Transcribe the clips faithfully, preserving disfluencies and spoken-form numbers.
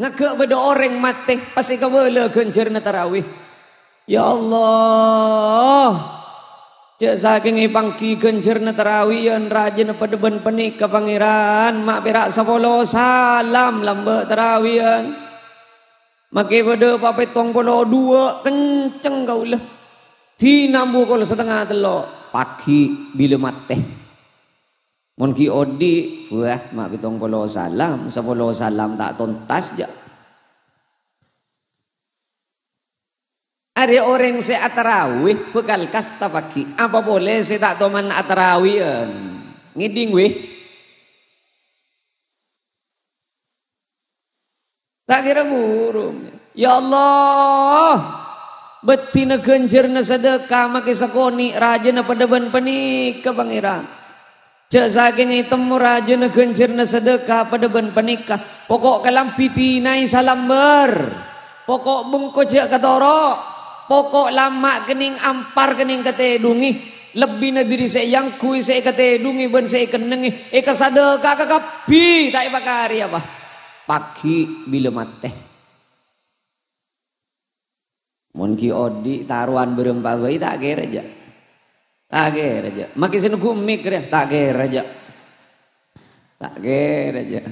Ngaghâ' bâdâ orèng matè, pas èkabâlâ ghânjhârânna tarawih. Ya Allah, jhâ' sakèng èpangghi ghânjhârânna tarawiyan rajâna padâ bân panèka, Pangèran, ma' pèra' sapolo salam lambâ' tarawiyan. Makè bâdâ pa pèttong polo duwâ', kenceng kaulâ. Dina pokol satengnga tello', paghi' bilâ matè. Mon ghi' odi', wah, ma' pèttong polo salam, sapolo salam ta' tontas, jhâ'. Arè orèng sè atarawih bhâkal kasta paghi', apa polè sè ta' toman atarawiyân? Ngèdhing, wè. Ta' kèra buru. Ya Allah, bâddhina ghânjhârânna sadâka makè sakonè' rajâna padâ bân panèka, Pangèran. Jhâ' sakèng ètemmo rajâna ghânjhârânna sadâka padâ bân panèka. Poko' kalambhi dinaè salambâr. Poko' bengko jhâ' katoro'. Poko' lama' kennèng ampar kennèng katèdhungè. Lebbina dhâri sè èangghuy, sè èkatèdhungè bân sè èkennengngè, èkasadâka kakabbhi, ta' èpakarè apa. Paghi' bilâ matè. Mon ghi' odi' tarowan bârâmpa bhâi, ta' kèra, jhâ'. Ta' kèra, jhâ'. Makè sè nèngghu mik rè, ta' kèra, jhâ'. Ta' kèra, jhâ'.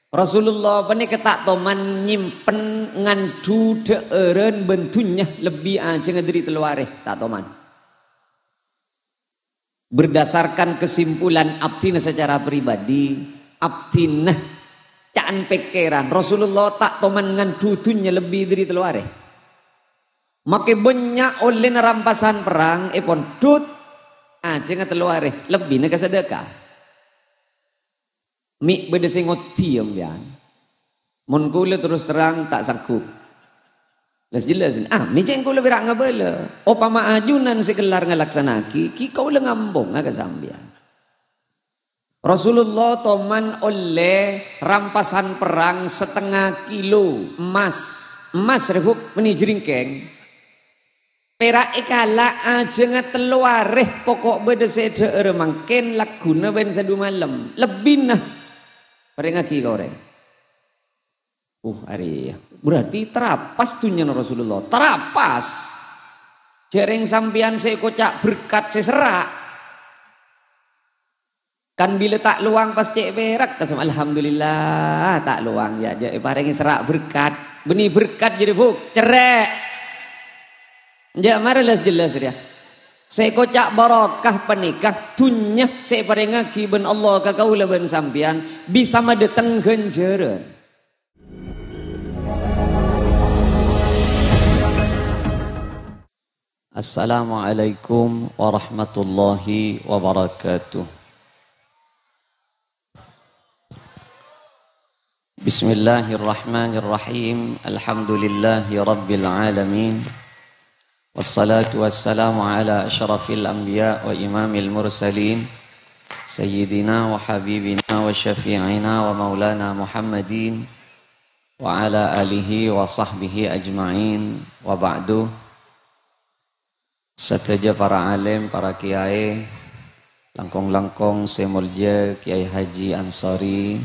Rasulullah panèka ta' toman nyèmpen ngandhu dhâ'ârân bân dhunnya lebbi ajhângnga dhâri tello arè, ta' toman. Berdasarkan kesimpulan abdhina secara pribadi, abdhina ca'an pèkkèran, Rasulullah ta' toman ngandhu dhunnya lebbi dhâri tello arè. Makè bânnya' ollèna rampasan perrang èpondhut, ajhângnga tello arè, lebbina ka sadâka. Mè' bâdâ sè ngoddi, ya, sampèyan? Mon kaulâ terros terrang ta' sanggup. Las-jelas, ah, mè' cè' kaulâ pèra' ngabâlâ. Opama ajunan sè kellar ngalaksana'aghi, ghi' kaulâ ngamponga ka sampèyan. Rasulullah toman ollè rampasan perrang satengnga kilo emmas. Emmas, rè, Bu, mènnè jhârèngkèng. Pèra' èkala' ajhângnga tello arè, poko' bâdâ sè dhâ'ârâ mangkèn, lagghuna bân sadu malem. Lebbina parèngngaghi ka orèng. Uh, arèya. Berarti tarapas dhunnyana Rasulullah. Tarapas. Jhârèng sampèyan sè èkoca' berkat sè serra'. Kan bilâ ta' lowang pas cè' pèrak, tasem, "Alhamdulillah, ta' lowang, ya, jhâ' èparèngè serra' berkat." Bânnè berkat jârèya, Bu, cerrè'. Jhâ' mara las-jelas rèya. Sè èkoca' barokah panèka, dhunnya sè èparèngngaghi bân Allah ka kaulâ bân sampèyan bisa madâteng ghânjhârân. Assalamualaikum warahmatullahi wabarakatuh. Bismillahirrahmanirrahim. Alhamdulillahi rabbil alamin. Wassalatu wassalamu ala asyrafil anbiya wa imamil mursalin, sayyidina wa habibina wa syafi'ina wa maulana Muhammadin, wa ala alihi wa sahbihi ajma'in, wa ba'du. Sadhâjâ para alim, para kiai, langkong-langkong sè molja Kiai Haji Ansori,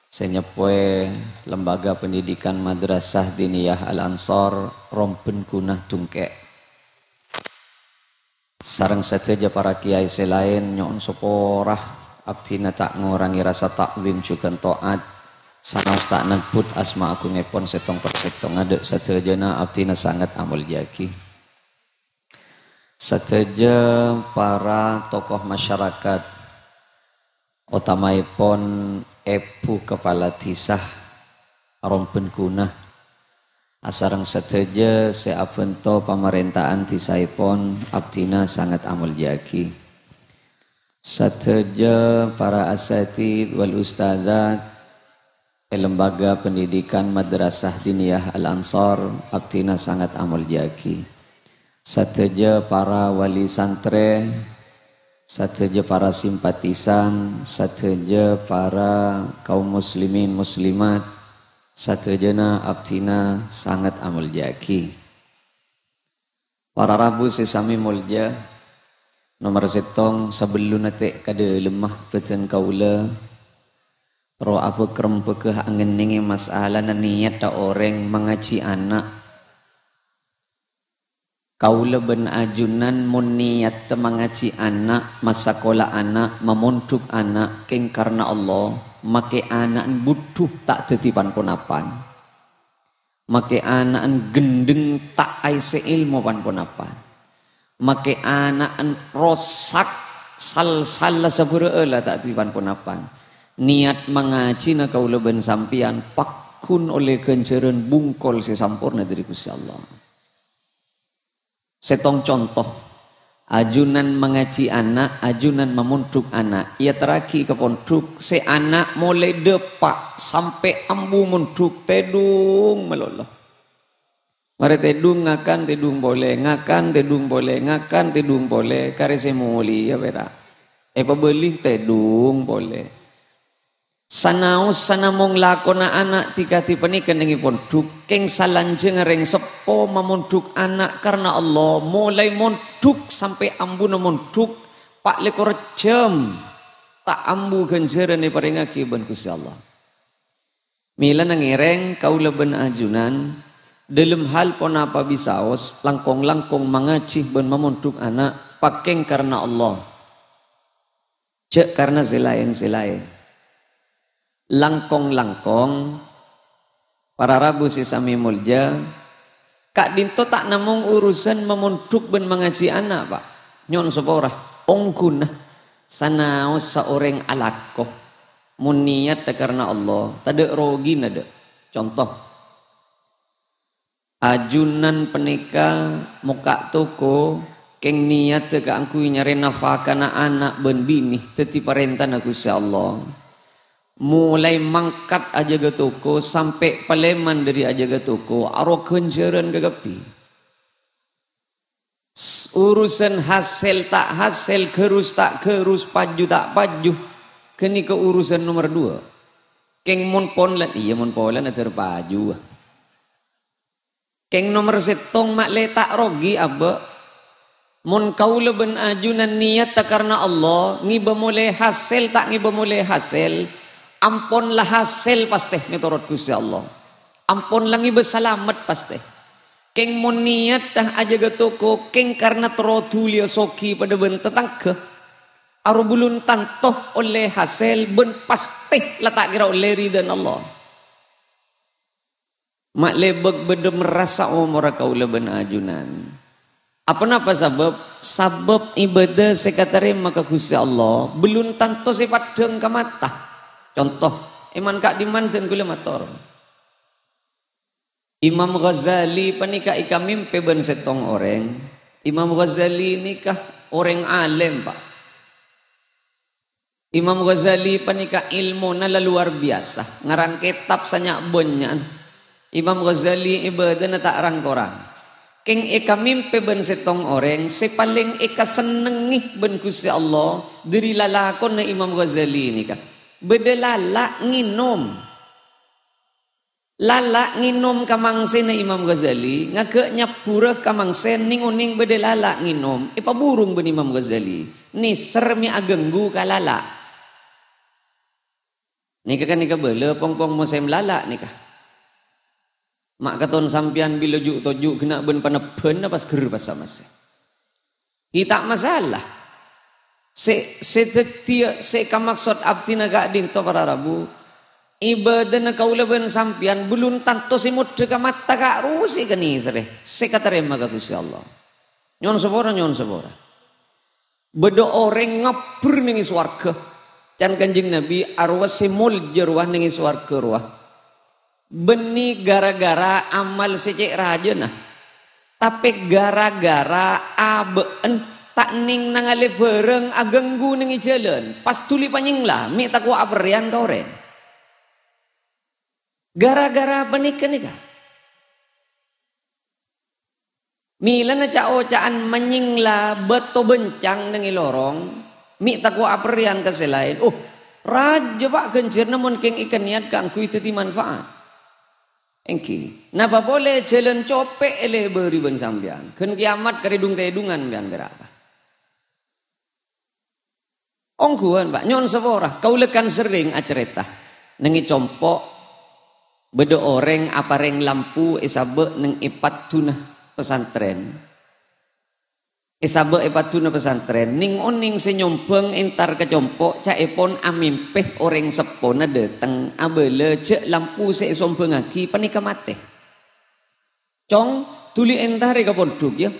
sè nyeppowè Lembaga Pendidikan Madrasah Diniyah Al-Ansor, Romben Gunah Dungkek. Sareng sadhâjâ para kiai sè laèn, nyo'on sapora abdhina ta' ngorangè rasa ta'zim jhughân ta'at, sanaos ta' nebbhut asma agungngèpon sèttong per sèttong. Adâ' sadhâjâna abdhina sanget amoljâ'aghi. Sadhâjâ para tokoh masyarakat, otamaèpon Èbhu Kepala Dhisa Romben Gunah, asareng sadhâjâ sè abhânto pamarènta'an dhisaèpon, abdhina sanget amoljâ'aghi. Sadhâjâ para asatidz wal ustadzat è Lembaga Pendidikan Madrasah Diniyah Al-Ansor, abdhina sanget amoljâ'aghi. Sadhâjâ para wali santrè, sadhâjâ para simpatisan, sadhâjâ para kaum muslimin muslimat, sadhâjâna abdhina sanget amoljâ'aghi. Para rabu sè samè molja, nomer sèttong, sabellunna tè' ka dâlemma bâdân kaulâ, Terro abâk-rembâghâ angennengngè masalana niyatta orèng mangajhi ana'. Kaulâ bân ajunan mon niyatta mangajhi ana', masakola ana', mamondhuk ana', kèng karna Allah, makè ana'en budhu ta' dhâddhi pan-ponapan. Makè ana'en ghendheng ta' aèssè èlmo pan-ponapan. Makè ana'en rosak, sal-salla sabârâ'â la ta' dhâddhi pan-ponapan. Niyat mangajhina kaulâ bân sampèyan pagghun ollè ghânjhârân bungkol sè samporna dhâri Ghustè Allah. Sèttong conto, ajunan mangajhi ana', ajunan mamondhuk ana', èyaterraghi ka pondhuk, sè ana' molaè dâpa' sampè' ambu mondhuk, tèdhung malolo. Marè tèdhung ngakan, tèdhung polè, ngakan, tèdhung polè, ngakan, tèdhung polè, karè sè molèya pèra'. Èpabâli tèdhung polè. Sanaossa namong lakona ana' dhâ-kadhi panèka neng è pondhuk, kèng salanjhângnga rèng seppo mamondhuk ana' karna Allah, molaè mondhuk sampè' ambuna mondhuk, pa' lèkor jhâm ta' ambu ghânjhârân èparèngaghi bân Ghustè Allah. Mèlana ngèrèng kaulâ bân ajunan, dhâlem hal ponapa bisaos, langkong-langkong mangajhi bân mamondhuk ana', pakèng karna Allah. Jhâ' karna sè laèn-sè laèn. Langkong-langkong, para rabu sè samè molja, ka'dinto ta' namong urusan mamondhuk bân mangajhi ana', Pa'. Nyo'on sapora, ongghuna, sanaossa orèng alako. Mon niyatta karna Allah, tadâ' rogina, dâ'. Conto, ajunan panèka mokka' toko, kèng niyatta kaangghuy nyarè nafakana ana' bân binè dhâddhi parèntana Ghustè Allah. Molaè mangkat ajâgâ toko sampè' palèman dhâri ajâgâ toko, arowa ghânjhârân kakabbhi. S-, urusan hasèl ta' hasèl, ghârus ta' ghârus, paju ta' paju, ghânèka urusan nomer dua. Kèng mon pon lan, iyâ, mon polana dâr paju. Kèng nomer sèttong ma'lè ta' rogi, Abâ'. Mon kaulâ bân ajunan niyatta karna Allah, ngibâ molè hasèl ta' ngibâ molè hasèl, ampon la hasèl pastè mètorot Ghustè Allah. Ampon la ngibâ salamet pastè. Kèng mon niyatta ajâgâ toko, kèng karna terro dhuliyâ soghi padâ bân tatangghâ, arowa bulun tanto ollè hasèl bân pastè la ta' kèra ollè ridhâna Allah. Ma'lè bâk-bâdâ merrassa omorra kaulâ bân ajunan. Aponapa sabâb? Sabâb ibâdâ sè katarèma ka Ghustè Allah bellun tanto sè paddhâng ka mata. Conto, è man ka'dimman dân kaulâ mator. Imam Ghazali panèka èkamèmpè bân sèttong orèng. Imam Ghazali nèka orèng alèm, Pa'. Imam Ghazali panèka èlmona la luar biasa, ngarang kètab sanya'-bânnya'an. Imam Ghazali ibâdâna ta' rang-korang. Kèng èkamèmpè bân sèttong orèng sè palèng èkasennengngè bân Ghustè Allah dhâri lalakonna Imam Ghazali nèka. Bâdâ lala' ngènom. Lala' ngènom ka mangkèna Imam Ghazali, ngaghâ' nyabbhurâ ka mangkèn nèng-onèng bâdâ lala' ngènom, èpaburung bân Imam Ghazali. Nèser mè' aganggu ka lala'. Nèka kan nèka bâlâ pong-pong mosèm lala' nèka. Ma' katon sampèyan bilâ ju'-toju' ghenna' bân panebbhânna pas ghâr pas samangkèn. Ghi' ta' masalah. Sè, sè dhâddhiyâ, sè kamaksod abdhina ka'dinto para rabu, ibâdâna kaulâ bân sampèyan bellun tanto sè moddhâ ka mata ka' rosè ka nèserrè, sè katarèma ka Ghustè Allah. Nyo'on sapora, nyo'on sapora. Bâdâ orèng ngabbher nèng è sowarghâ. Can Kanjeng Nabi, arowa sè molja rowa nèng è sowarghâ rowa. Bânnè ghârâ-ghârâ amal sè cè' rajâna. Tapè ghârâ-ghârâ abâ'na ta' nèng nangalè bhârâng aganggu nèng è jhâlân, pas dhuli panyèngla, mè' tako' aperrèyan ka orèng. Ghârâ-ghârâ panèka nèka. Mèlana ca'-oca'an manyèngla bâto bâncang nèng è lorong, mè' tako' aperrèyan ka sè laèn. Oh, rajâ, Pa', ghânjhârânna mon kèng èkanèyat kaangghuy dhâddhi manfaat. Èngghi. Napa polè jhâlân copè' èlebâri bân sampèyan. Ghân kèyamat karè dhung-tèdhungan sampèyan pèra', Pa'. Ongghuwân, Pa', nyo'on sapora. Kaulâ kan serrèng acarèta. Neng è compo' bâdâ orèng aparèng lampu èsabâ' neng è padduna pesantren. Èsabâ' è padduna pesantren, neng-oneng sè nyombhâng entar ka compo', ca'èpon amèmpè orèng seppona dâteng abâlâ jâ' lampu sè èsombhângaghi panèka matè. "Cong, dhuli entarè ka pondhuk, yâ.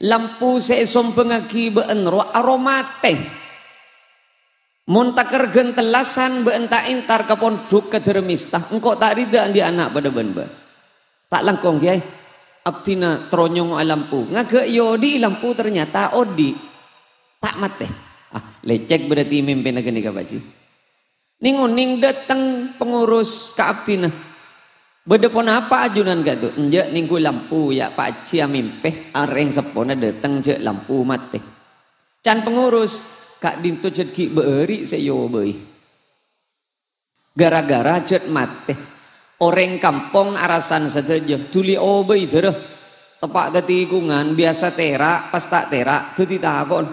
Lampu sè èsombhângaghi bâ'na rowa arowa matè. Mon takèr ghân tellasan bâ'na ta' entar ka pondhuk ka Dârâmista, engko' ta' rida andi' ana' padâ bân bâ'na." "Ta' langkong, Kèyaè. Abdhina terro nyongo'a lampu." Ngaghâ' èodi'i lampu, ternyata odi'. Ta' matè. Ah, lècèk berarti mèmpèna ghânèka, Pak Ji. Neng-oneng dâteng pengurus ka abdhina. "Bâdâ ponapa ajunan ka'dinto?" "Enjâ', nèngghu lampu, yâ, Pak Ji amèmpè, orèng seppona dâteng jâ' lampu matè." "Can pengurus, ka'dinto jâ' ghi' bâri' sè èobâi. Gara-gara jâ' matè, orèng kampong arasan sadhâjâ, dhuli obâi dârâ. Teppa' ka tikungan, biyasa tèra', pas ta' tèra', dhâddhi tako'na."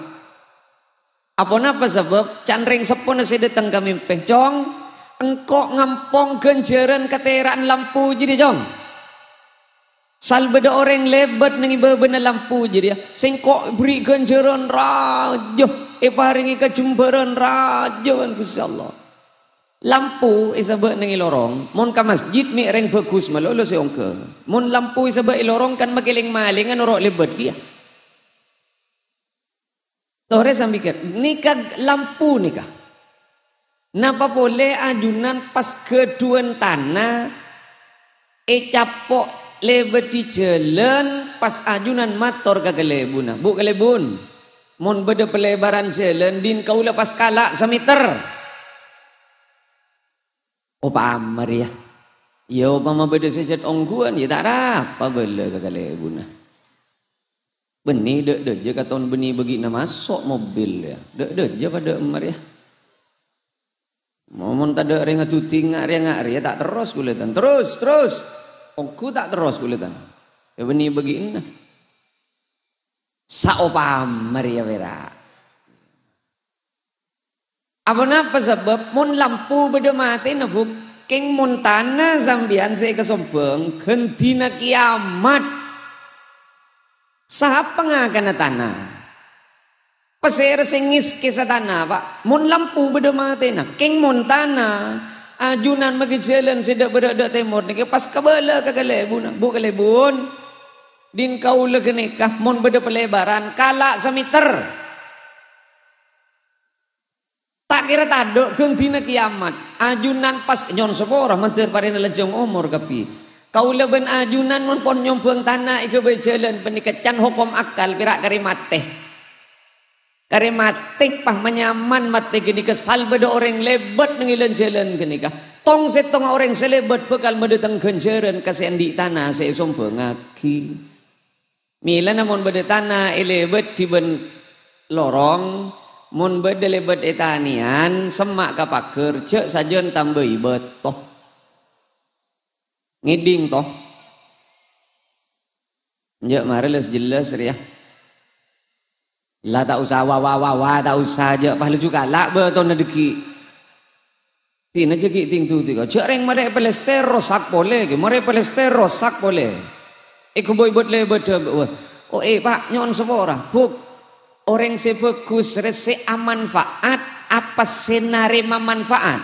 "Aponapa sabâb?" "Can rèng seppona sè dâteng ka mèmpè." "Cong, engko' ngampong ghânjhârân katèra'an lampu jârèya, Cong. Sal bâdâ orèng lèbât neng è bâbâna lampu jârèya, sèngko' èberri' ghânjhârân rajâ, èparèngè kajembhârân rajâ bân Ghustè Allah." Lampu èsabâ' neng è lorong, mon ka masjid mè' rèng bhâghus malolo sè ongghâ. Mon lampu èsabâ' è lorong kan makè lèng-malèngan noro' lèbât kèya. Torè sambi kèr, nèka lampu nèka. Napa polè ajunan pas ghâdhuwân tana ècapo' lèbâdhi jhâlân, pas ajunan mator ka kalèbunna, "Bu kalèbun, mon bâdâ palèbârân jhâlân, din kaulâ pas kala' samèter." Opama rèya. Iyâ, opama bâdâ sè jhât ongghuwân, iyâ ta' arapa bâlâ ka kalèbunna. Bânnè dâ'-dâjâ katon bânnè bâgi'na maso' mobil, yâ. Dâ'-dâjâ padâ emma rèya. Mo-, mon tadâ' rèng adhudhing nga' rèya, nga' rèya, ta' terros kulâ tan. Terros, terros. Ongghu ta' terros kulâ tan. Yâ bânnè bâgi'na. Saopama rèya pèra'. Aponapa sabâb? Mon lampu bâdâ matèna, Bu', kèng mon tana sampèyan sè èkasombhâng, ghândhina kèyamat. Sapa ngakana tana? Pasèra sè ngèskèsa tana, Pa'? Mon lampu bâdâ matèna, kèng mon tana, ajunan maghi jhâlân sè dâ' bârâ' dâ' tèmor nèkè pas kabâlâ ka kalèbunna. Bu' kalèbun, din kaulâ ghânèka, mon bâdâ palèbârân, kala' samèter. Ta' kèra tadâ' ghândhina kèyamat. Ajunan pas nyo'on sapora, mandhâr parèna lanjhâng omor kabbhi. Kaulâ bân ajunan mon pon nyombhâng tana èghâbây jhâlân panèka can hokom akal, pèra' karè matè. Karè matè, pa, manyaman matè ghânèka sal bâdâ orèng lèbât neng è lan-jhâlân ghânèka. Tong-sèttonga orèng sè lèbât bhâkal madâteng ghânjhârân ka sè andi' tana sè èsombhângaghi. Mèlana mon bâdâ tana èlèbâdhi bân lorong, mon bâdâ lèbât è tanèyan, semma' ka paghâr, jhâ' sajân tambâi bâto. Ngèdhing, to? Enjâ', marè les-jelas rèya. La ta' osa wa, wa, wa, wa, ta' osa, jâ', pas laju kala' bâtona dhâggi'. Dina jâ' ghi' dingdu dhika. Jâ' rèng marè èpalèster rosak polè, ghi' marè èpalèster rosak polè. Èghâbây bât-lèbâdhâ, wah. Oh, eh, Pa', nyo'on sapora. Bu', orèng sè bhâghus rè sè amanfaat apa sè narèma manfaat?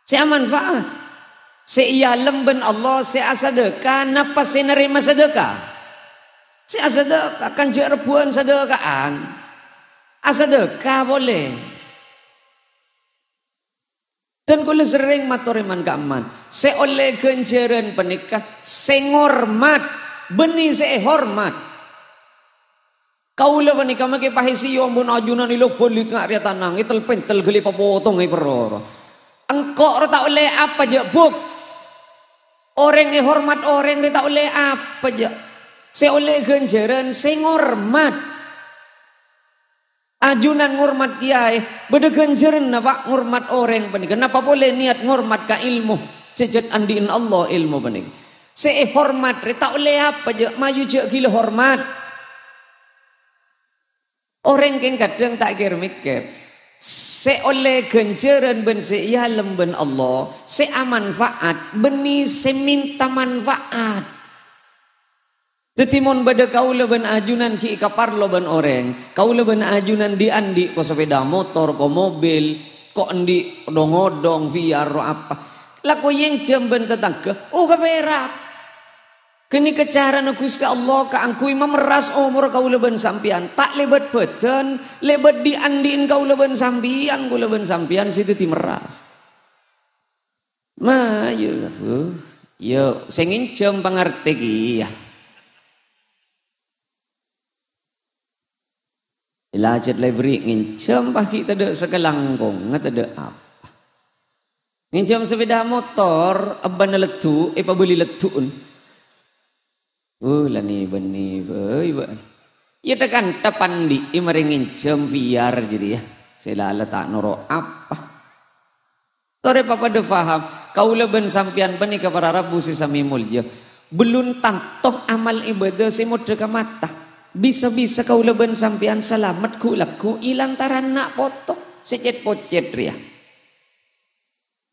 Sè amanfaat. Sè èalem bân Allah, sè asadâka, napa sè narèma sadâka? Sè asadâka, kan jâ' rebbhuwân sadâka'an. Asadâka polè. Dan kaulâ serrèng mator èman-ka'emman, sè ollè ghânjhârân panèka sè ngormat, bânnè sè èhormat. Kaulâ panèka makè pahèsiyom bân ajunan èlok-bâlik nga' rèya tanang, ètel-pèntel ghâli papotong èperroro. Engko' rè ta' ollè apa jâ', Bu'? Orèng èhormat orèng rè ta' ollè apa jâ'? Sè ollè ghânjhârân sè ngormat. Ajunan ngormat kèyaè, bâdâ ghânjhârânna, Pa', ngormat orèng panèka. Napa polè niyat ngormat ka èlmo sè jhât andi'na Allah èlmo panèka. Sè èhormat rè ta' ollè apa jâ', mayu jâ' ghilâ hormat. Orèng kèng kadhâng ta' kèr-mèkkèr. Sè ollè ghânjhârân bân sè èalem bân Allah, sè amanfa'at, bânnè sè mènta manfa'at. Dhâddhi, mon bâdâ kaulâ bân ajunan ghi' èkaparlo bân orèng, kaulâ bân ajunan dhi'-andhi' ko sapèda motor, ko mobil, ko andi' dhong-odhong, Viar, ro apa, lako ènjhâm bân tatangghâ, oh, kapèra'. Ghânèka carana Ghustè Allah kaangghuy mamerras omor kaulâ bân sampèyan. Ta' lèbât bhâdhân, lèbât dhi'-andhi'en kaulâ bân sampèyan, kaulâ bân sampèyan sè dhâddhi merras. Ma, iyâ, Bu. Iyâ, sè ngènjhâm pangartè kèya. Ella jhât la èberri' ngènjhâm, pas ghi' tadâ' sakalangkongnga, tadâ' apa. Ngènjhâm sapèda motor, ebbâna leddhu', èpabâli leddhu'en. Uh, la nè-bânnè bhâi, bâ'na. Iyâ, tha-kantha pandhi'i marè ngènjhâm Viar jârèya. Sè la, la ta' noro' apa. Torè papadâ paham, kaulâ bân sampèyan panèka para rabu sè samè molja. Bellun tanto amal ibadah sè modhâ ka mata. Bisa-bisa kaulâ bân sampèyan salamet ghu'-lagghu' è lantaran na' poto sè cèt-pocèt rèya.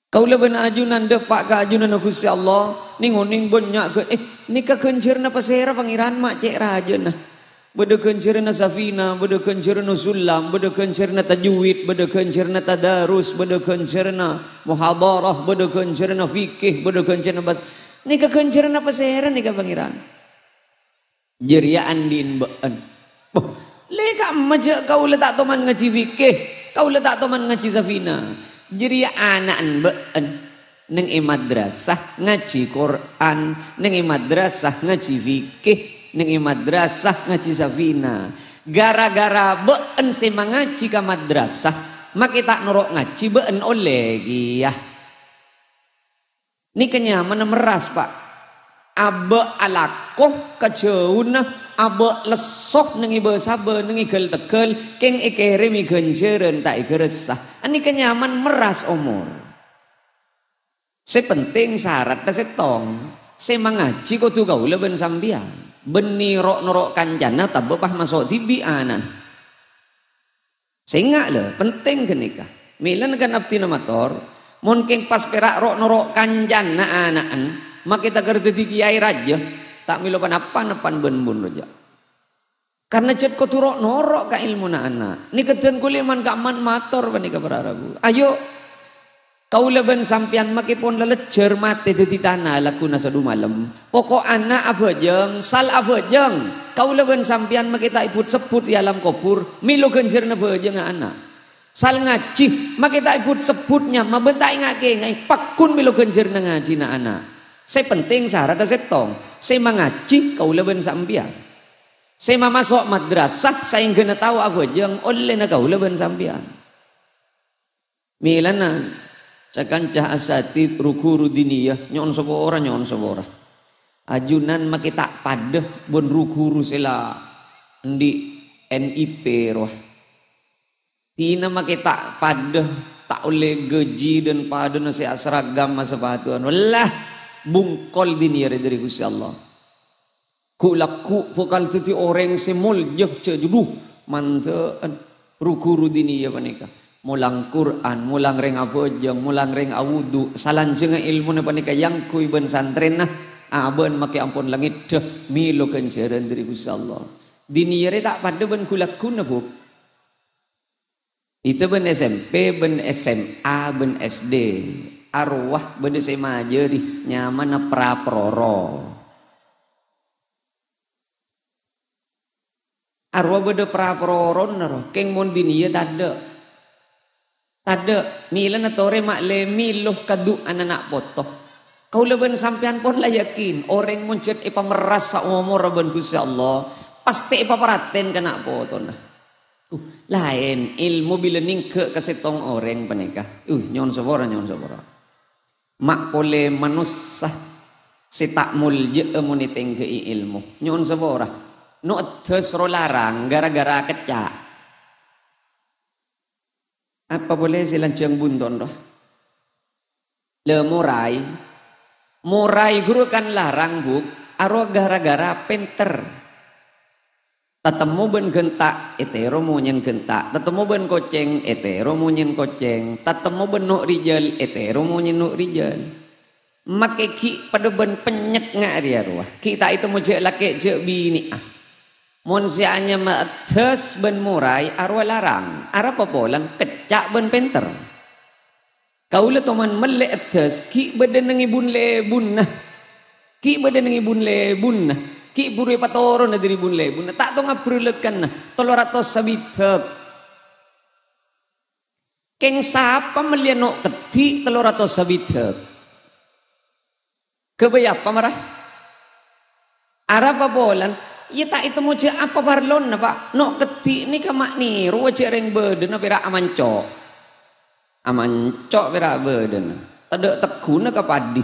Kaulâ bân ajunan dâpa' ka ajunanna Ghustè Allah, nèng-onèng bânnya' ghâ-, eh, nèka ghânjhârânna pasèra Pangèran ma' cè' rajâna. Bâdâ ghânjhârânna Safina, bâdâ ghânjhârânna Sulam, bâdâ ghânjhârânna tajwid, bâdâ ghânjhârânna tadarus, bâdâ ghânjhârânna muhadharah, bâdâ ghânjhârânna fikih, bâdâ ghânjhârânna bas-, nèka ghânjhârânna pasèra nèka Pangèran? Jârèya andi'en bâ'en. Boh, lè ka'emma jâ' kaulâ ta' toman ngajhi fikih, kaulâ ta' toman ngajhi Safina. Jârèya ana'en bâ'en. Nèng è madrasah ngajhi Qur'an, nèng è madrasah ngajhi fikih, nèng è madrasah ngajhi Safina. Gara-gara bâ'en sè mangajhi ka madrasah, makè ta' noro' ngajhi bâ'en ollè kèya. Nèka nyamana merras, Pa'. Abâ' alako ka jhâuna, abâ' lesso nèng è bâ-sabâ, nèng è ghâl-teghâl, kèng èkèrèmè ghânjhârân ta' èghâressa. Anèka nyamana merras omor. Sè pentèng saradhâ sèttong, sè mangajhi kodhu kaulâ bân sampèyan. Bânnè ro'-noro' kancana otabâ pas maso' dhibi' ana'na. Sènga' lho, pentèng ghânèka. Mèlana kan abdhina mator, mon kèng pas pèra' ro'-noro' kancana ana'en, makè taghâr dhâddhi kèyaè rajâ, ta' mèlo pan-apa-napa bân bun rajâ. Karna jhât kodhu ro'-noro' ka èlmona ana'. Nèka dân kulâ man-ka'emman mator panèka para rabu. Ayo, kaulâ bân sampèyan makè pon lalejjhâr matè dhâddhi tana lagghuna sadumalem. Poko' ana' abhâjâng, sal abhâjâng. Kaulâ bân sampèyan makè ta' èbut-sebbhut è alam kobhur, mèlo ghânjhârânna bhâjângnga ana'. Sal ngajhi, makè ta' èbut-sebbhut nyama bân ta' ènga'-kèngaè, pagghun mèlo ghânjhârânna ngajhina ana'. Sè pentèng saradhâ sèttong, sè mangajhi kaulâ bân sampèyan. Sè mamaso' madrasah saèngghâna tao abhâjâng ollèna kaulâ bân sampèyan. Mèlana, ca-kanca asatid, ru-ghuru diniyah, nyo'on sapora, nyo'on sapora. Ajunan makè ta' padâ bân ru-ghuru sè la andi' N I P rowa. Dinah makè ta' padâ, ta' ollè gajhi dan padâna sè asragam asapatuan. Wallah, bungkol diniyah rè dhâri Ghustè Allah. Ghu'-lagghu' bhâkal dhâddhi orèng sè molja, jhâ' judhu, mandhâ'ân ru-ghuru diniyah panèka. Molang Qur'an, molang rèng abhâjâng, molang rèng awudu, salanjhângnga èlmona panèka èangghuy bân santrèna, abâ'na makè ampon la ngèddhâ, mèlo ghânjhârân dhâri Ghustè Allah. Diniyah rè ta' padâ bân ghu'-lagghuna, Bu. Itu bân S M P, bân S M A, bân S D. Arowa bâdâ sè majâri, nyamana pra-proro. Arowa bâdâ pra-prorona ro, kèng mon diniyah tadâ'. Tadâ', mèlana torè ma'lè mèlo kadu'ana na' poto. Kaulâ bân sampèyan pon la yakin, orèng mon jhât èpamerras saomorra bân Ghustè Allah, pastè èpaparhatèn ka na' potona. Uh, laèn èlmo bilâ nèngghâ' ka sèttong orèng panèka. Uh, nyo'on sapora, nyo'on sapora. Ma' polè manossa sè ta' molja'a mon ètèngghâ'i èlmo. Nyo'on sapora. No' eddas ro larang ghârâ-ghârâ kecca'. Apa polè sè lanjhâng bunton ro? Lè, morai. Morai ghuru kan larang, Bu. Arowa ghârâ-ghârâ pènter. Tatemmo bân genta', ètèro monyèn genta'. Tatemmo bân kocèng, ètèro monyèn kocèng. Tatemmo bân no' rijâl, ètèro monyèn no' rijâl. Makkè ghi' padâ bân pènyèk nga' rèya rowa. Ghi' ta' ètemmo jâ' lakè' jâ' binè'a. Mon sè anyama addas bân moraè arowa larang, arapa polana kècca' bân pènter. Kaulâ toman mellè addas ghi' bâdâ neng è bun-lèbunna. Ghi' bâdâ neng è bun-lèbunna. Ghi' buru èpatorona dâri bun-lèbunna. Ta' tong abrâlâkanna, tello ratos sabidhâk. Kèng sapa mellèya no' keddhi' tello ratos sabidhâk? Ghâbây apa mara? Arapa polana? Iyâ ta' ètemmo jâ' apa parlona, Pa'. No' keddhi' nèka ma' nèro jâ' rèng bâdâna pèra' amanco'. Amanco' pèra' bâdâna. Tadâ' tegghuna ka paddhi.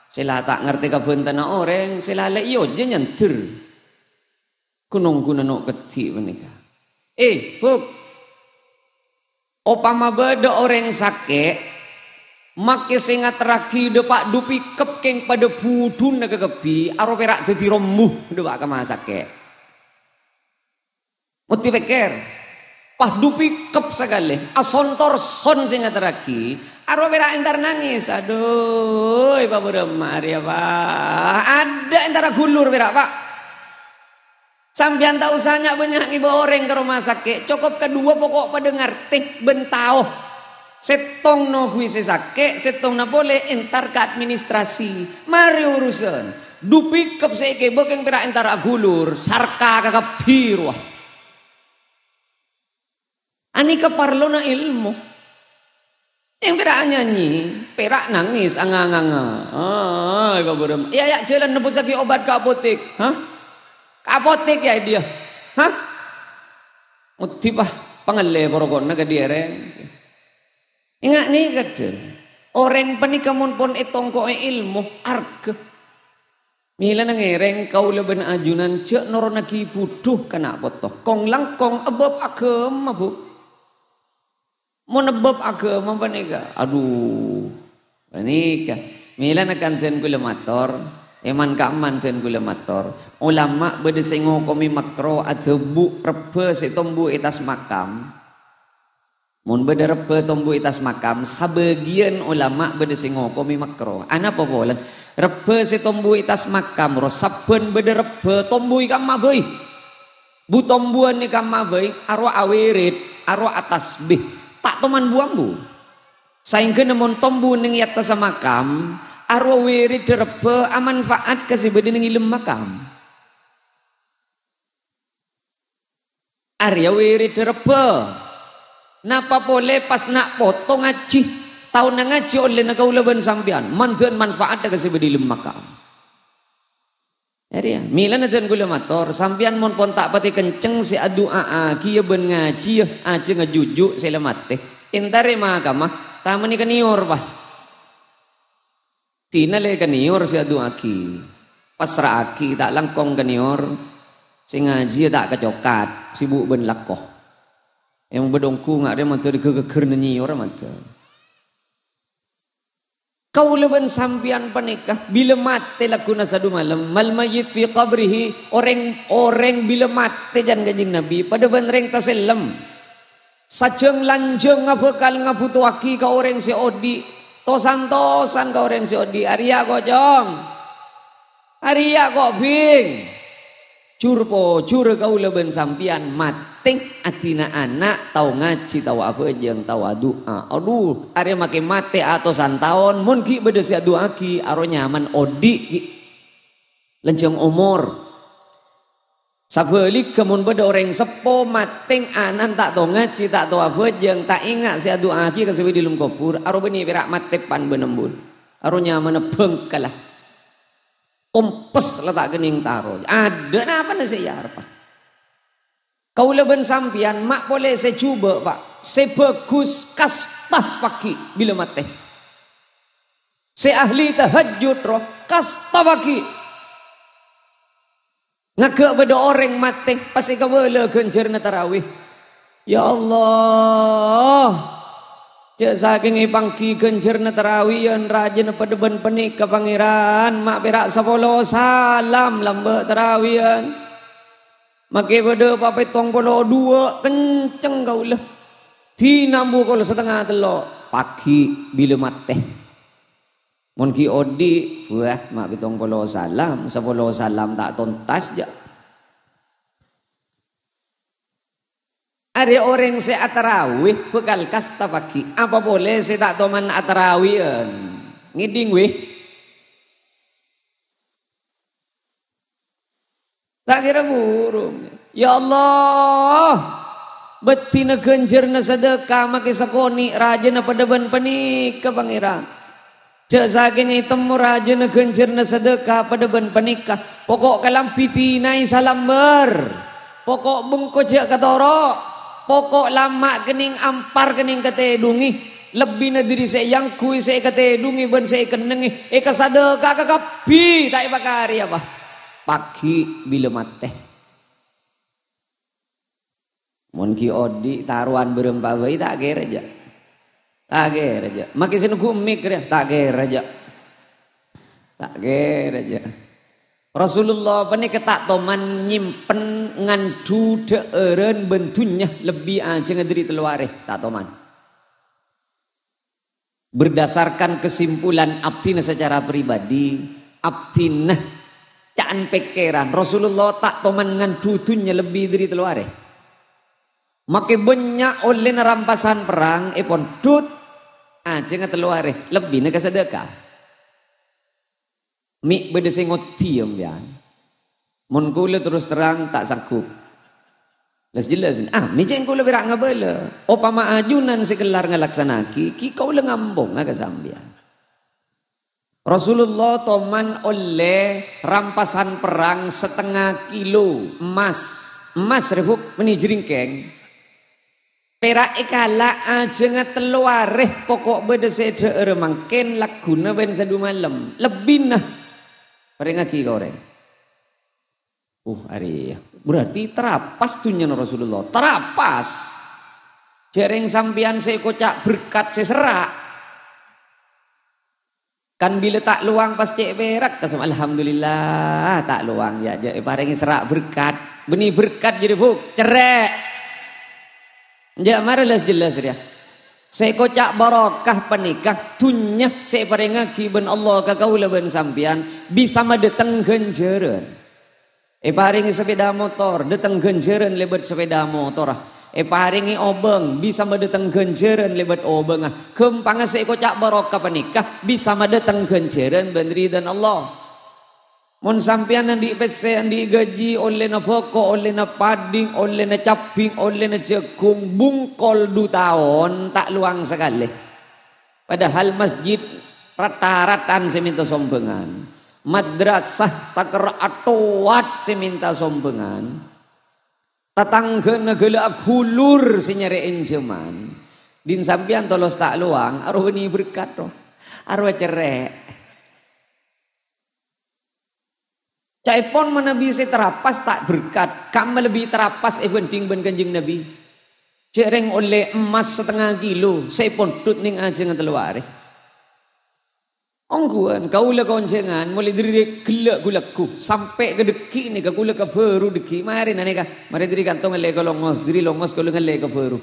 Sè la ta' ngartè kabhântanna orèng, sè la lè' iyâ jâ' nyandher. Ghun-ongghuna no' keddhi' panèka. Eh, Buk. Opama bâdâ orèng sakè', makkè sè ngaterraghi dâpa' du pikep kèng padâ budhuna kakabbhi, aro pèra' dhâddhi rombu dâpa' ka ma' sakè'. Mesti pèkkèr, pas du pikep sakalè, asontor son sè ngaterraghi, aro pèra' entar nangès. Adhu, Pak Burem, arèya, Pak. Adâ' entar aghulur pèra', Pak. Sampèyan ta' osa nya'-bânnya' ngèbâ orèng ka roma sakè', cokop kadhuwâ poko' padâ ngartè bân tao. Sèttong noghuwi sè sakè', sèttongnga polè entar ka administrasi. Marè urusan. Du pikep sè èkèbâ kèng pèra' entar aghulur, sarka kakabbhi rowa. Anèka parlona èlmo. Yang pèra' anyanyè, pèra' nangès, anga-nganga. Ah, Pak Burem. Iyâ, iyâ, jhâlân nebbussaghi obat ka apotek. Hah? Ka apotek, iyâ, iyâ. Hah? Modi, Pa', pangallè poroko'na ka dhi' orèng. Enga' nèka, Dul. Orèng panèka mon pon ètongko'è èlmo, arghâ. Mèlana ngèrèng kaulâ bân ajunan jhâ' noronnaghi budhu ka na' poto. Kong-langkong èbâb aghâma, Bu. Mon èbâb aghâma panèka, adhu, panèka. Mèlana kan dhân kaulâ mator, èman ka'emman dhân kaulâ mator. Olama bâdâ sè ngokomè makro adhâbu' rebbhâ sè tombu è attas makam. Mon bâdâ rebbhâ tombu è attas makam, sabâgiyân olama bâdâ sè ngokomè makro. Anapa polana? Rebbhâ sè tombu è attas makam, ro sabbhân bâdâ rebbhâ tombu è kamma bhâi. Bu-tombuwân è kamma bhâi, arowa awirid, arowa atasbih. Ta' toman bu-ambu. Saèngghâna mon tombu neng è attassa makam, arowa wirid rebbhâ amanfa'at ka sè bâdâ neng è lem makam. Arèya wirid rebbhâ. Napa polè pas na' poto ngajhi? Taonna ngajhi ollèna kaulâ bân sampèyan, mandhâr manfa'at ka sè bâdâ è lem makam. Arèya, mèlana dhân kaulâ mator, sampèyan mon pon ta' patè kenceng sè adu'a'aghi bân ngajhiyâ, ajâ ngajhuju' sè la matè. Entarè makamma, tamanè ka nèyor, Pa'. Dina lè ka nèyor sè adu'a'aghi. Passra'aghi, ta' langkong ka nèyor. Sè ngajhiyâ ta' kacokat, sibuk bân lako. Èmang bâdâ ongghu nga' rè mandhâr ghâghâghârna nèyor mandhâr. Kaulâ bân sampèyan panèka, bilâ matè lagghuna sadu malem, "Mal mayyit fi qabrihi," orèng, orèng bilâ matè, can Kanjeng Nabi, padâ bân rèng tasellem. Sajâng-lanjhâng abhâkal ngabutoaghi ka orèng sè odi', tosan-tosan ka orèng sè odi', arèya kocong. Arèya ko' bhing. Jur-pojur kaulâ bân sampèyan matè adina ana' tao ngajhi, tao abhâjâng, tao adu'a. Adhu, arèya makè matè atosan taon, mon ghi' bâdâ sè adu'aaghi, aro nyaman odi' ghi'. Lanjhâng omor. Sabhâligghâ, mon bâdâ orèng seppo matè ana'na ta' tao ngajhi, ta' tao abhâjâng, ta' enga' sè adu'aaghi ka sè bâdâ è lem kobhur, aro bânnè pèra' matè pan bân embun. Aro nyamana bhângkalla. Tompes la ta' kennèng taro. Adâ' napana sè èarebbhâ? Kaulâ bân sampèyan ma' polè sè jhubâ', Pa'. Sè bhâghus kasta paghi' bilâ matè. Sè ahli tahajjud, ro, kasta paghi'. Ngaghâ' bâdâ orèng matè, pas èkabâlâ ghânjhârânna tarawih. Ya Allah, jhâ' sakèng èpangghi ghânjhârânna tarawih, yân rajâna padâ bân panèka, Pangèran, ma' pèra' sapolo salam lambâ' tarawih, yân. Make bâdâ pa pèttong polo duwâ', kenceng kaulâ. Dinambu kol satengnga tello', pagi bilâ matè. Mon ghi' odi', wah, ma' pèttong polo salam, sapolo salam ta' tontas, jâ'. Arè orèng sè atarawih bhâkal kasta pagi. Apa polè sè ta' toman atarawih, èn? Ngèdhing, wè. Ta' kèra burung. Ya Allah, bhâdhina ghânjhârânna sadâka make sakonè' rajâna padâ bân panèka, Pangèran. Jhâ' sakèng ètemmo rajâna ghânjhârânna sadâka padâ bân panèka. Poko' kalambhi dinaè salambâr. Poko' bengko jhâ' katoro'. Poko' lama' kennèng ampar kennèng katèdhungè. Lebbina dhâri sè èangghuy, sè èkatèdhungè bân sè èkennengngè, èkasadâka'aghi kabbhi, ta' èpakarè apa. Pagi bilâ matè. Mon ghi' odi' tarowan bârâmpa bhâi, ta' kèra, jâ'. Ta' kèra, jâ'. Make sè nèngghu mik rèya, ta' kèra, jâ'. Ta' kèra, jâ'. Rasulullah panèka ta' toman nyèmpen ngandhu dhâ'ârân bân dhunnya lebbi ajhângnga dhâri tello arè, ta' toman. Berdasarkan kesimpulan abdhina secara pribadi, abdhina ca'an pèkkèran, Rasulullah ta' toman ngandhu dhunnya lebbi dhâri tello arè. Make bânnya' ollèna rampasan perrang èpondhut, ajhângnga tello arè, lebbina ka sadâka. Mè' bâdâ sè ngoddi, ya, sampèyan. Mon kaulâ terus terang ta' sanggup. Las-jelas, ah, mè' cè' kaulâ pèra' ngabâlâ. Opama ajunan sè kellar ngalaksana'aghi, ghi' kaulâ ngamponga ka sampèyan. Rasulullah toman ollè rampasan perrang satengnga kilo emmas. Emmas, rè, Bu, mènè jhârèngkèng. Pèra' èkala' ajhângnga tello arè, poko' bâdâ sè dhâ'ârâ mangkèn, lagghuna bân sadu malem. Lebbina. Parèngaghi ka orèng. Uh, arèya. Berarti terapas dhunnyana Rasulullah. Terapas. Jhârèng sampèyan sè èkoca' berkat sè serra'. Kan bilâ ta' lowang pas cè' pèra', tasem, "Alhamdulillah, ta' lowang, ya, jâ' èparèngè serra' berkat." Bânnè berkat jârèya, Bu, cerrè'. Jâ' mara las-jelas rèya. Sè èkoca' barokah panèka dhunnya sè èparèngaghi bân Allah ka kaulâ bân sampèyan bisa madâteng ghânjhârân. Èparèngè sapèda motor, dâteng ghânjhârân lèbât sapèda motorra. Èparèngè obâng, bisa madâteng ghânjhârân lèbât obângnga. Ghâmpangnga sè èkoca' barokah panèka bisa madâteng ghânjhârân bân ridhâna Allah. Mon sampèyan andi' pèssè, andi' ghâji, ollèna bhâko, ollèna padding, ollèna cabbhing, ollèna jhâghung, bungkol du taon, ta' lowang sakalè. Padahal masjid rat-taratan sè mènta sombhângan. Madrasah takerra' atowat sè mènta sombhângan. Tatangghâna ghellâ' aghulur sè nyarè ènjhâman. Din sampèyan tolos ta' lowang, arowa bânnè berkat, ro. Arowa cerrè'. Ca'èpon manabi sè terapas ta' berkat, kamma lebbi terapas èbhândhing bân Kanjeng Nabi. Jhârèng ollè emmas satengnga kilo, sè èpondhut neng ajhângnga tello arè. Ongghuwân, kaulâ konjhângan, molaè dhâri ghellâ' ghu-lagghu, sampè' ka dhâggi' nèka, kaulâ ka bhâru dhâggi', marè nanèka, marè dhâri kantong ngallè ka longos, dhâri longos kaulâ ngallè ka bhâru.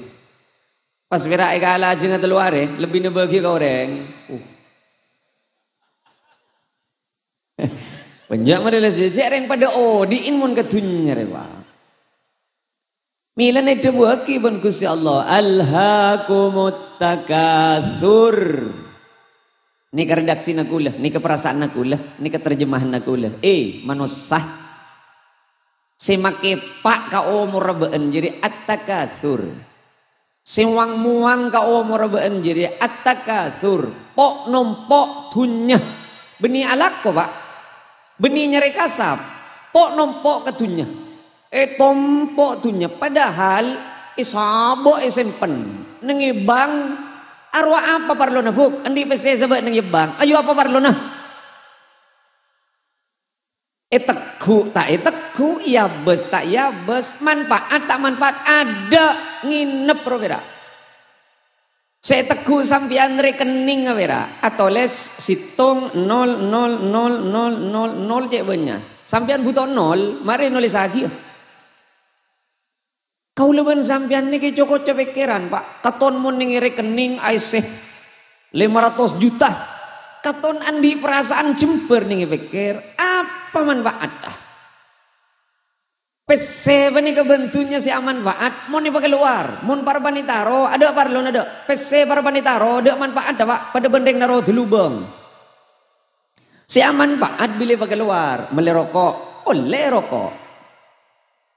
Pas pèra' èkala' ajhângnga tello arè, lebbina bâghi ka orèng. Uh. Bânnya' marè les jhâ' rèng padâ odi'in mon ka dhunnya rè, Pak. Mèlana èdhâbuwâghi bân Ghustè Allah, "Alhaakumut takatsur." Nèka redaksina kaulâ, nèka parasaanna kaulâ, nèka terjemahanna kaulâ. Eh, manossa. Sè makèpa' ka omorra bâ'ân jârèya at-takatsur. Sè wang-mowang ka omorra bâ'ân jârèya at-takatsur. Po'-nompo' dhunnya. Bânnè alako, Pak. Bânnè nyarè kasap. Po'-nompo' ka dhunnya. Ètompo' dhunnya. Padahal èsabâ' èsempen. Neng è bank, arowa apa parlona, Bu'? Andi' pèssè sabâ' neng è bank. Ayo apa parlona? Ètegghu' ta' ètegghu', èabâs ta' èabâs, manfaat ta' manfaat, adâ' ngènep ro pèra'. Sè ètegghu' sampèyan rekening pèra', atolès sèttong nol nol nol nol nol nol cè' bânnya'. Sampèyan bhuto nol, marè nolèsaghi, yâ. Kaulâ bân sampèyan nèkè co-koco pèkkèran, Pak. Katon mon nèng è rekening aèssè lèma ratos juta. Katon andi' parasaan jembhâr nèng è pèkkèr, apa manfaatta? Pèssè panèka bân dhunnya sè amanfaat, mon èpakalowar. Mon para panèka taro, adâ' parlona, dâ'. Pèssè para panèka taro, adâ' manfaatta, Pak. Padâ bân rèng naro dâlubâng. Sè amanfaat bilâ èpakalowar, mellè roko', ollè roko'.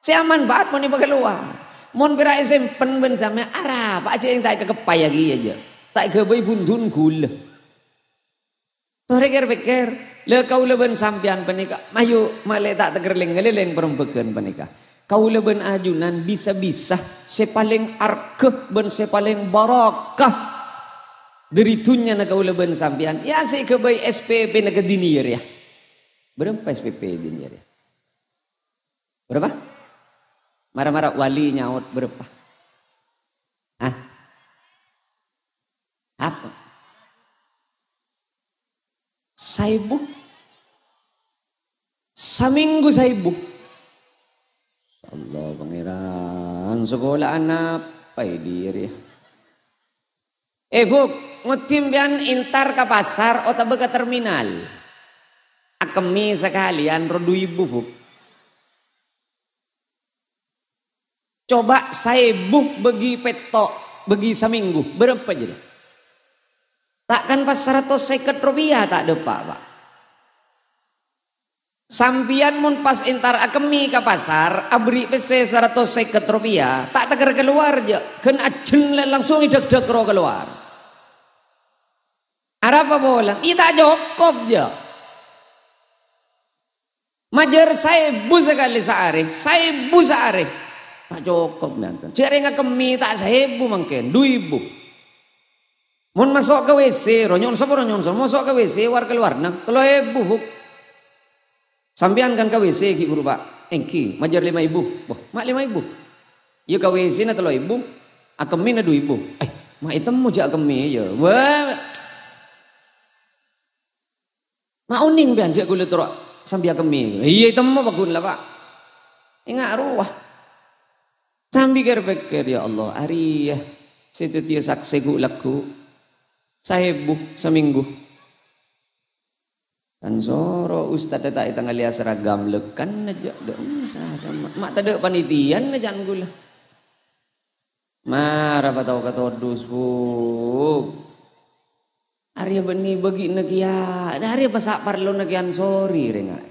Sè amanfaat mon èpakalowar. Mon pèra' èsempen bân sampèyan, arapa jhâ' ta' èkakeppayaghi jhâ'. Ta' èghâbây bun-dhun ghulâ. Torè kèr-pèkkèr, la kaulâ bân sampèyan panèka, mayu malè ta' tèkèr lèng-ngalèlèng parembhâghân panèka. Kaulâ bân ajunan bisa-bisa sè palèng arghâ bân sè palèng barokah dhâri dhunnyana kaulâ bân sampèyan, ya sè èghâbây S P P-na ka dinna rèya. Bârâmpa S P P dinna rèya? Bârâmpa? Mara-mara wali nyaot bârâmpa? Hah? Apa? Saèbu? Samènggu saèbu? Allah, Pangèran, sakola'an apa è diri? Eh, Bu, ngoddi sampèyan entar ka pasar otabâ ka terminal. Akemmè sakalèyan ro du èbu, Bu. Coba' saèbu bâgi pètto', bâgi samènggu, bârâmpa jârèya? Ta' kan pas saratos sèket ropèya ta' dâpa', Pak. Sampèyan mon pas entar akemmè ka pasar, aberri' pèssè saratos sèket ropèya, ta' tèkèr kalowar, jhâ'. Ghân ajhân lè-, langsung èdhâk-dhâk ro kalowar. Arapa polana? Iyâ ta' cokop, jhâ'. Majâr saèbu sakalè saarè, saèbu saarè. Ta' cokop, bhunten. Jhâ' rèng akemmè ta' saèbu mangkèn, du èbu. Mon maso' ka W C, ro nyo'on sapora, nyo'on sapora. Maso' ka W C, war-kalowarna, tello èbu, Bu. Sampèyan kan ka W C ghi' buru, Pak? Èngghi, majâr lèma èbu. Wah, ma' lèma èbu. Iyâ ka W C-na tello èbu, akemmèna du èbu. Eh, ma' ètemmo jhâ' akemmè, iyâ. Wah. Ma' onèng bhâ'ân jhâ' ghulâ toro' sambi akemmè. Iyâ, ètemmo paggun la, Pak. Enga' rowa. Sambi kèr-pèkkèr, "Ya Allah, arèya sè dhâddhiyâ saksè ghu'-lagghu'. Saèbu samènggu." Kan soro ustadda ta' ètangalèya seragam, lèkan aja, dâ' seragam. Ma' tadâ' panitiana jhân ghulâ. Mara patao katodus, Bu. Arèya bânnè bâgi'na kèya, arèya pasa' parlona kèya ansori, rènga'.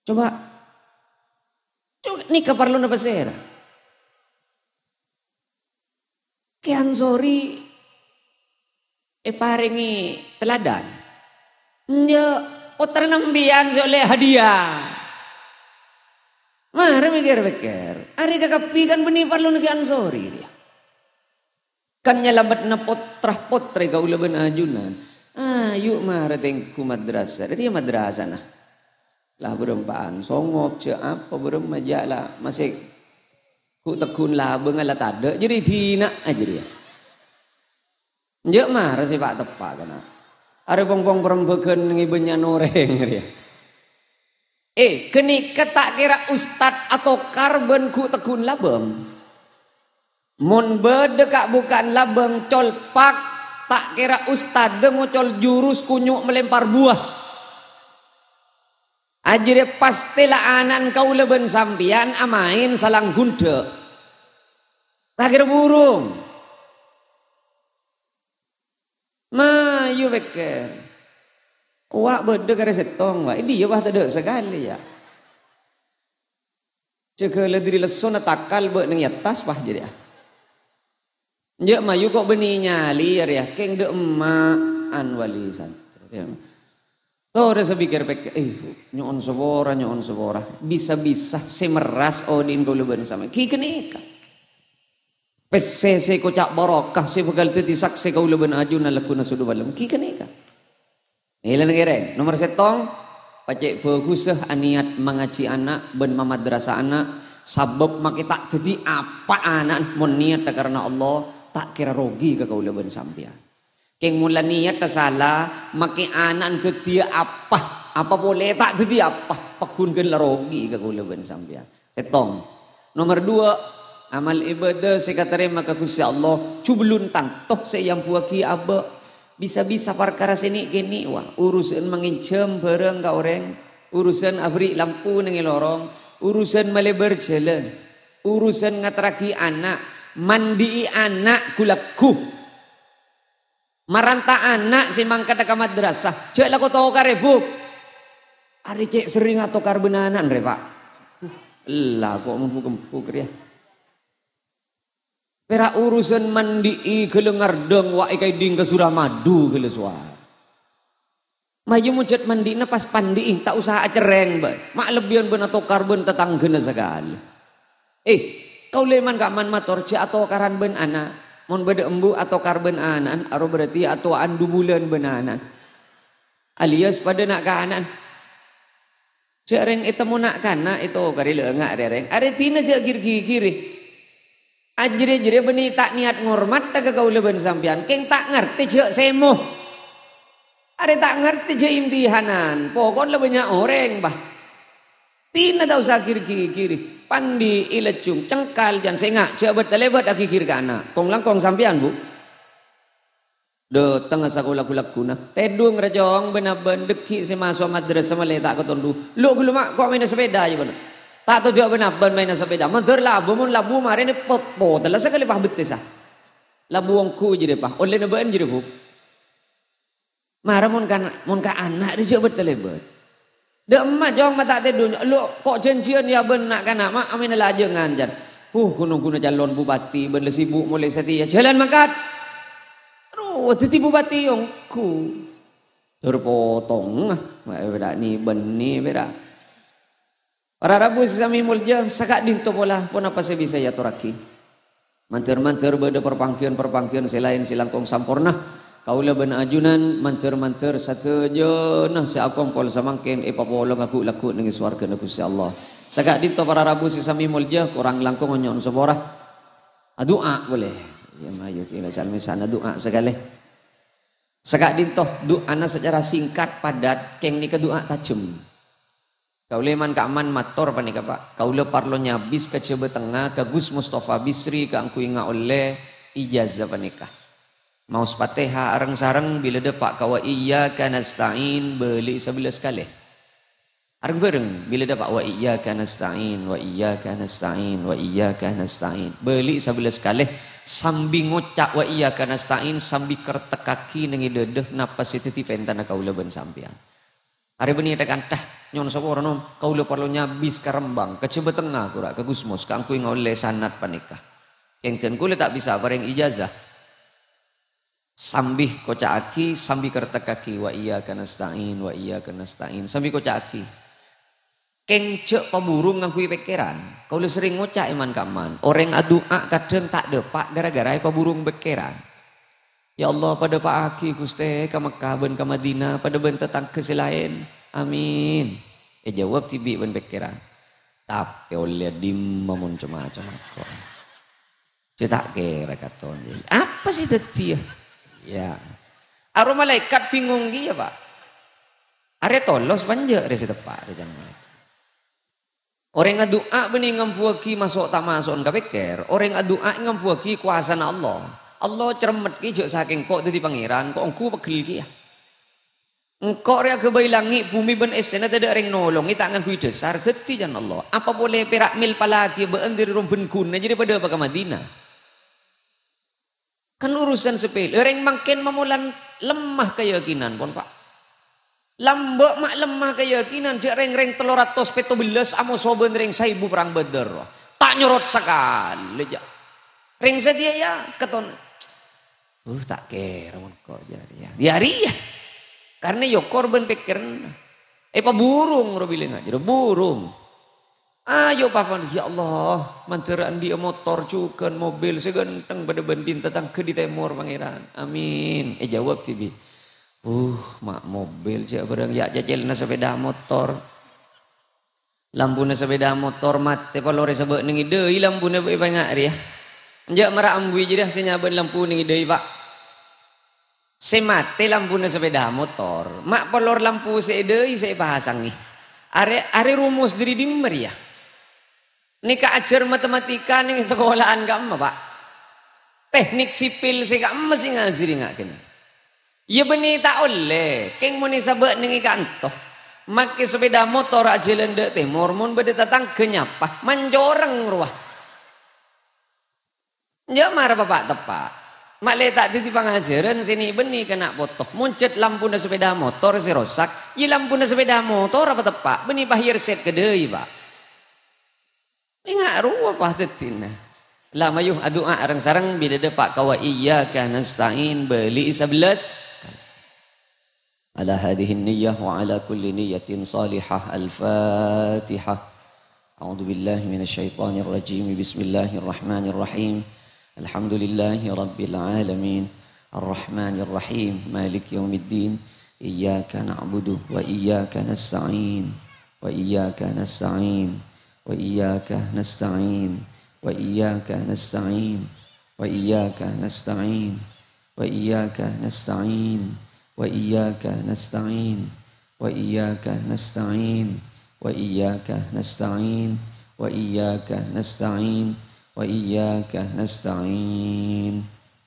Coba, coba nèka parlona pasèra? Kèya ansori èparèngè teladan. Enjâ' pottrana sampèyan sè ollè hadiah. Mara mèkkèr-pèkkèr, arèya kakabbhi kan bânnè parlona kèya ansori rèya. Kan nyalameddhâ pottra-pottrè kaulâ bân ajunan. Ayu mara tèngghu madrasah. Dhâddhi yâ madrasana. La bârâmpa'an songop, jhâ' apa bârâmma jhâ' la masè ghu'-tegghu'na labângnga la tadâ', jârèya èdina'a jârèya. Enjâ' mara sè pa'-teppa' kana. Arè pong-pong parembhâghân ngèbâ nyan orèng rèya. Eh, ghânèka ta' kèra ustad atokar bân ghu'-tegghu'na labâng. Mon bâdâ ka'-buka'an labâng colpak, ta' kèra ustadda ngocol jurus kunyu' melempar buah. Ajârèya pastè la ana'na kaulâ bân sampèyan amaèn salang gundhâ'. Ta' kèra burung. Mayu pèkkèr. Owa' bâdâ karè sèttong, wa'. È diyâ, wa', tadâ' sakalè, yâ. Jâgâ la dhâri lessona takal bâ' neng è attas, wa, jârèya. Enjâ' mayu ko' bânnè nyalè, yâ, rèya. Kèng dâ' emma'an wali santrè. Torè sapèkkèr-pèkkèr, eh, nyo'on sapora, nyo'on sapora. Bisa-bisa sè merras odi'na kaulâ bân sampèyan. Ghi ghânèka. Pèssè sè èkoca' barokah sè bhâkal dhâddhi saksè kaulâ bân ajunan lagghuna sodhu palem. Ghi ghânèka. Èlang-èlang, nomer sèttong, pacè' bhâghussâ anèyat mangajhi ana' bân mamadrasah ana', sabâb makè ta' dhâddhi apa ana'na mon nèyatta karana Allah, ta' kèra rogi ka kaulâ bân sampèyan. Kèng mon la nèyatta sala, makè ana'na dhâddhiyâ apa, apa polè ta' dhâddhi apa, paggun ghân la rogi ka kaulâ bân sampèyan. Sèttong. Nomer dua, amal ibadah sè katarèma ka Ghustè Allah, jhubellun tanto sè èambuwâghi abâ'. Bisa-bisa parkara sè nè'-kènè', wah, urusan mangènjhâm bhârâng ka orèng, urusan aberri' lampu neng è lorong, urusan malèbâr jhâlân, urusan ngaterraghi ana', mandi'i ana' ghu-lagghu. Maranta ana' sè mangkaddhâ ka madrasah, jhâ' lako tokarè, Bu. Arè cè' serrèng atokar bân ana'na rè, Pa'. Uh, ella ko' mabuk-embuk rèya. Pèra' urusan mandi'i ghellâ' ngardhâng wa' èkaèdhing ka Suramadu ghellâ' sowar. Mayu mojhât mandi'na pas pandi'i, ta' osa acerrèng bâ'na. Ma' lebbiyân bân atokar bân tatangghâna sakalè. Eh, kaulâ man-ka'man mator jhâ' atokaran bân ana'. Mon bâdâ embu' atokar bân ana'na, aro berarti atowa'an du bulân bân ana'na. Alias padâ na'-kana'an. Jhâ' rèng ètemmo na'-kana' ètokarè lènga' rè rèng. Arè dina jhâ' gir-gigirè. Ajârè-jârè bânnè ta' niyat ngormadhâ ka kaulâ bân sampèyan, kèng ta' ngartè jhâ' sèmo. Arè ta' ngartè jhâ' imtihanan, pokon la bânnya' orèng, bâh. Dina ta' osa gir-gigirè. Pandi'i lajung, cengkal jân sènga', jhâ' bât-talèbât aghigir ka ana'. Kong-langkong sampèyan, Bu. Dâtengnga sakola ghu-lagghuna. Tèdung rè cong bân-abân, dâggi' sè maso' madrasah malè ta' katondhu. Lo' ghâllu ma' ko' maèna sapèda, yâ bân. Ta' tojjhâ' bân-abân maèna sapèda. Mandhâr labu, mon labu marèna pot-, potella sakalè, bâh, bettessa. Labu ongghu jârèya, bâh. Ollèna bâ'na jârèya, Bu. Mara mon ka, mon ka ana' rè jhâ' bât-talèbât. Dâ' emma, cong, ma' ta' tèdung. Lo' ko' jhânjhiyân, yâ bân na'-kana', ma' amèna lajângan, jân. Huh, ghun-ongghuna calon bupati, bân la sibuk molè satèya. Jhâlân mangkat. Ro, dhâddhi bupati ongghu. Dur potong, ah. Ma' pèra' nè-, bânnè pèra'. Para rabu sè samè molja, saka'dinto pola ponapa sè bisa èatorraghi. Mandhâr-mandhâr bâdâ parpangghiyân-parpangghiyân sè laèn sè langkong samporna. Kaulâ bân ajunan mandhâr-mandhâr sadhâjâna sè akompol samangkèn èpapolonga ghu-lagghu neng è sowarghâna Ghustè Allah. Saka'dinto para rabu sè samè molja, korang langkong nyo'on sapora. Adu'a polè. Ya, mayu tila salmi-sana du'a sakalè. Saka'dinto du'ana sacara singkat, padat, kèng nèka du'a tajhem. Kaulâ man-ka'man mator panèka, Pa'. Kaulâ parlo nyabis ka Jhâbâ Tengnga, ka Gus Mustafa Bisri kaangghuy ngaollè ijazah panèka. Maos Fatihah areng-sareng bilâ dâpa' ka wa iyyaka nasta'in bâli'i sabellâs kalè. Areng-bhâreng bilâ dâpa' wa iyyaka nasta'in, wa iyyaka nasta'in, wa iyyaka nasta'in. Bâli'i sabellâs kalè sambi ngoca' wa iyyaka nasta'in sambi kertekkaghi neng è dâdâ napa sè dhâddhi pèntana kaulâ bân sampèyan. Arè bânnè tha-kantha, nyo'on sapora, Nom. Kaulâ parlo nyabis ka Rembang, ka Jhâbâ Tengnga, ghurâ, ka Gusmus, kaangghuy ngaollè sanad panèka. Kèng dân kaulâ ta' bisa parèng ijazah. Sambi koca'aghi, sambi kertekkaghi, "Wa iyyaka nasta'in, wa iyyaka nasta'in." Sambi koca'aghi. Kèng jhâ' paburung ngangghuy pèkkèran. Kaulâ serrèng ngoca' è man-ka'man, orèng adu'a kadhâng ta' dâpa' ghârâ-ghârâ èpaburung pèkkèran. "Ya Allah, padâpa'aghi, Ghustè, ka Mekkah bân ka Madinah, padâ bân tatangghâ sè laèn. Amin." Èjâwâb dhibi' bân pèkkèran. Tapè ollè dimma mon coma-coma ko'. Cè' ta' kèra katon. Apa sè dhâddhi, yâ? Ya. Aro malaèkat bingung kèya, Pa'. Arè tolos panjâ' rè sè teppa' rè jân malaèkat. Orèng adu'a bânnè ngambuwâghi maso' ta' maso'na ka pèkkèr. Orèng adu'a ngambuwâghi kobâsana Allah. Allah cerremmettaghi jhâ' sakèng ko' dhâddhi pangèran, ko' ongghu pegghel kèya. Engko' rè aghâbây langngè' bhumè bân essèna tadâ' rèng nolongè ta' ngangghuy dhâsar, dhâddhi jân Allah. Apa polè pèra' mèl palaghi bâ'ân dhâri rombân ghuna jârèya padâ apa ka Madinah? Kan urusan sepele. Rèng mangkèn mamolan lemah kayakinan, pon, Pa'. Lambâ' ma' lemma kayakinan, jhâ' rèng-rèng tello ratos pètto bellâs amoso bân rèng saèbu perang Badar. Ta' nyorot sakalè, jhâ'. Rèng satèya, yâ, katon. Uh, ta' kèra mon ko' jârèya. Yâ, rèya. Karna yâ korban pèkkèranna. Èpaburung, ro bilâna, jârèya burung. Ayo, papa, ya Allah, mandhâr andi'â motor, jhughân mobil sè ghântheng padâ bân dhin tatangghâ dhi tèmor, Pangèran. Amin. Èjâwâb dhibi'. Uh, ma' mobil jhâ' bhârâng, yâ' cècèlna sapèda motor. Lampuna sapèda motor matè, polorè sabâ' nèng è dhâi lampuna bâ' èpènga' rèya. Enjâ' mara ambuy jârèya sè nyabâ' lampu nèng è dhâi, Pa'. Sè matè lampuna sapèda motor, ma' polor lampu sè è dhâi sè èpasangè. Arè, arè rumus dhâri dimma rèya? Nèka ajhâr matematika neng sakola'an ka'emma, Pak. Teknik sipil sè ka'emma sè ngajhâri nga' kènè. Iyâ bânnè ta' ollè, kèng mon èsabâ' neng è kanto. Makè sepeda motor ajhâlân dâ' tèmor, mon bâdâ tatangghâ nyapa, mancoreng rowa. Iyâ mara pa-, pa-, teppa'. Ma'lè ta' dhâddhi pangajhârân sè nè-, bânnè kènè' poto. Mon jhât lampuna sepeda motor sè rosak, iyâ lampuna sepeda motor apa teppa'? Bânnè pahèr set kadâi, Pak. Enga' rowa, Pak, dhâddhina. La mayu adu'a reng-sareng bilâ dâpa' ka wa iyyaka nasta'in, bâli'i sabellâs. على هذه النية وعلى كل نية صالحة. الفاتحة. أعوذ بالله من الشيطان الرجيم. بسم الله الرحمن الرحيم. الحمد لله رب العالمين. الرحمن الرحيم. مالك يوم الدين. إياك نعبد وإياك نستعين. وإياك نستعين. وإياك نستعين. وإياك نستعين. وإياك نستعين. وإياك نستعين. وإياك نستعين. وإياك نستعين. وإياك نستعين. وإياك نستعين. وإياك نستعين.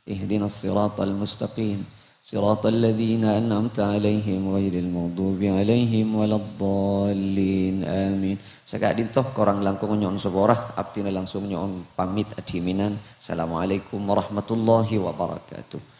اهدنا الصراط المستقيم. صراط الذين أنعمت عليهم غير المغضوب عليهم ولا الضالين. آمين. Saka'dinto korang langkong nyo'on sapora, abdhina langsung nyo'on pamit adhimènan. Assalamualaikum warahmatullahi wabarakatuh.